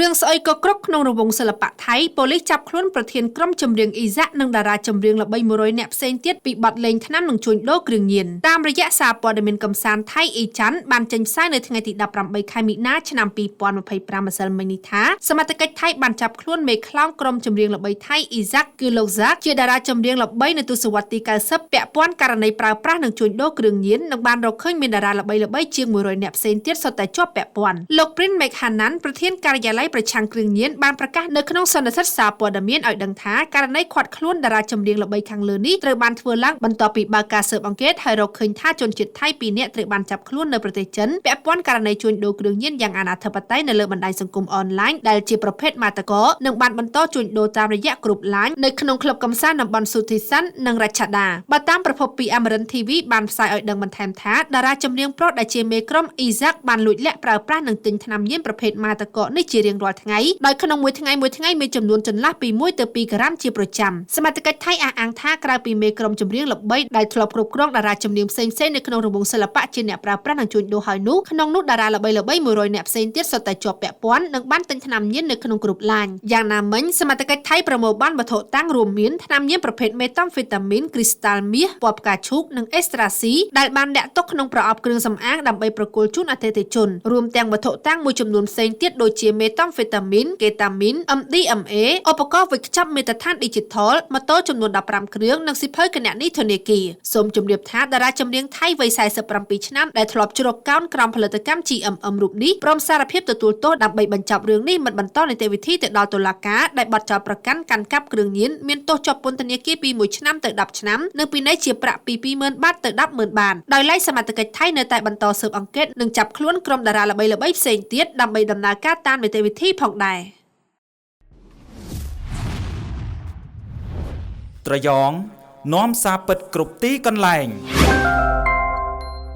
រឿងស្អុយកក្រុកក្នុងរង្វង់សិល្បៈថៃប៉ូលីសចាប់ខ្លួនប្រធានក្រុមចម្រៀងអ៊ីសាក់និងតារាចម្រៀងល្បី100នាក់ផ្សេងទៀតពីបទលេងថ្នាំនិងជួញដូរគ្រឿងញៀនតាមរយៈសារព័ត៌មានកំសាន្តថៃអ៊ីច័ន្ទបានចេញផ្សាយនៅថ្ងៃទី18ខែមីនាឆ្នាំ2025ម្សិលមិញនេះថាសមត្ថកិច្ចថៃបានចាប់ខ្លួនមេខ្លោងក្រុមចម្រៀងល្បីថៃអ៊ីសាក់គឺលោកហ្សាក់ជាតារាចម្រៀងល្បីនៅទសវត្សរ៍ទី90ពាក់ព័ន្ធករណីប្រើប្រាស់និងជួញដូរគ្រឿងញៀននិងបានរកឃើញមានតារាល្បីៗជាង100នាក់ផ្សេងទៀតសុទ្ធតែជាប់ពាក់ព័ន្ធលោក Prin Mekhanan ប្រធានការិយាល័យប្រឆាំងគ្រឿងញៀនបានប្រកាសនៅក្នុងសន្និសីទសារព័ត៌មានឲ្យដឹងថាករណីឃាត់ខ្លួនតារាចម្រៀងល្បីខាងលើនេះត្រូវបានធ្វើឡើងបន្ទាប់ពីបើកការស៊ើបអង្កេតហើយរកឃើញថាជនជាតិថៃ2នាក់ត្រូវបានចាប់ខ្លួននៅប្រទេសចិនពាក់ព័ន្ធករណីជួញដូរគ្រឿងញៀនយ៉ាងអនាធិបតេយ្យនៅលើបណ្ដាញសង្គមអនឡាញដែលជាប្រភេទមាតកនិងបានបន្តជួញដូរតាមរយៈគ្រប់ឡាញនៅក្នុងក្លឹបកម្សាន្តតំបន់សុធិសិននិងរជ្ជដាបើតាមប្រភពពី Amarin TV បានផ្សាយឲ្យដឹងបន្ថែមថាតារាចម្រៀងប្រុសដែលជាមេក្រុមអ៊ីសាក់បានលួចលាក់ប្រើប្រាស់និងទិញថ្នាំញៀនប្រភេទមាតកនេះជារៀងរាល់ថ្ងៃដោយក្នុងមួយថ្ងៃមួយថ្ងៃមានចំនួនចន្លោះពី1ទៅ2ក្រាមជាប្រចាំសមត្ថកិច្ចថៃអះអាងថាក្រៅពីមេក្រុមចម្រៀងល្បីដែលធ្លាប់គ្រប់គ្រងតារាចម្រៀងផ្សេងៗនៅក្នុងរង្វង់សិល្បៈជាអ្នកប្រើប្រាស់និងជួញដូរហើយនោះក្នុងនោះតារាល្បីៗ100នាក់ផ្សេងទៀតសុទ្ធតែជាប់ពាក់ព័ន្ធនិងបានទិញថ្នាំញៀននៅក្នុងគ្រប់ឡាញយ៉ាងណាមិញសមត្ថកិច្ចថៃប្រមូលបានវត្ថុតាំងរួមមានថ្នាំញៀនប្រភេទមេតាំហ្វេតាមីនគ្រីស្តាល់មាសពណ៌ផ្កាឈូកនិងអេស្ត្រាស៊ីដែលបានលាក់ទុកក្នុងប្រអប់គ្រឿងសម្អាងដើម្បីប្រគល់ជូនអតិថិជនរួមទាំងវត្ថុតាំងមួយចំនួនផ្សេងទៀតដូចជាមេតាំហ្វេតាមីនកេតាមីន MDMA ឧបករណ៍វេចខ្ចប់មាត្រដ្ឋានឌីជីថលម៉ូតូចំនួន15គ្រឿងនិងសៀវភៅគណនីធនាគារសូមជម្រាបថាតារាចម្រៀងថៃវ័យ47ឆ្នាំដែលធ្លាប់ជ្រកកោនក្រោមផលិតកម្ម GMM រូបនេះព្រមសារភាពទទួលទោសដើម្បីបញ្ចប់រឿងនេះមិនបន្តនីតិវិធីទៅដល់តុលាការដែលបទចោទប្រកាន់កាន់កាប់គ្រឿងញៀនមានទោសជាប់ពន្ធនាគារពី1ឆ្នាំទៅ10ឆ្នាំនិងពិន័យជាប្រាក់ពី20000បាតទៅ100000បាតដោយឡែកសមត្ថកិច្ចថៃនៅតែបន្តស៊ើបអង្កេតនិងចាប់ខ្លួនក្រុមតារាល្បីៗផ្សេងទៀតដើម្បីដំណើរការតាមនីតិវិធីផងដែរ ត្រយងនាំសារពិតគ្រប់ទីកន្លែង។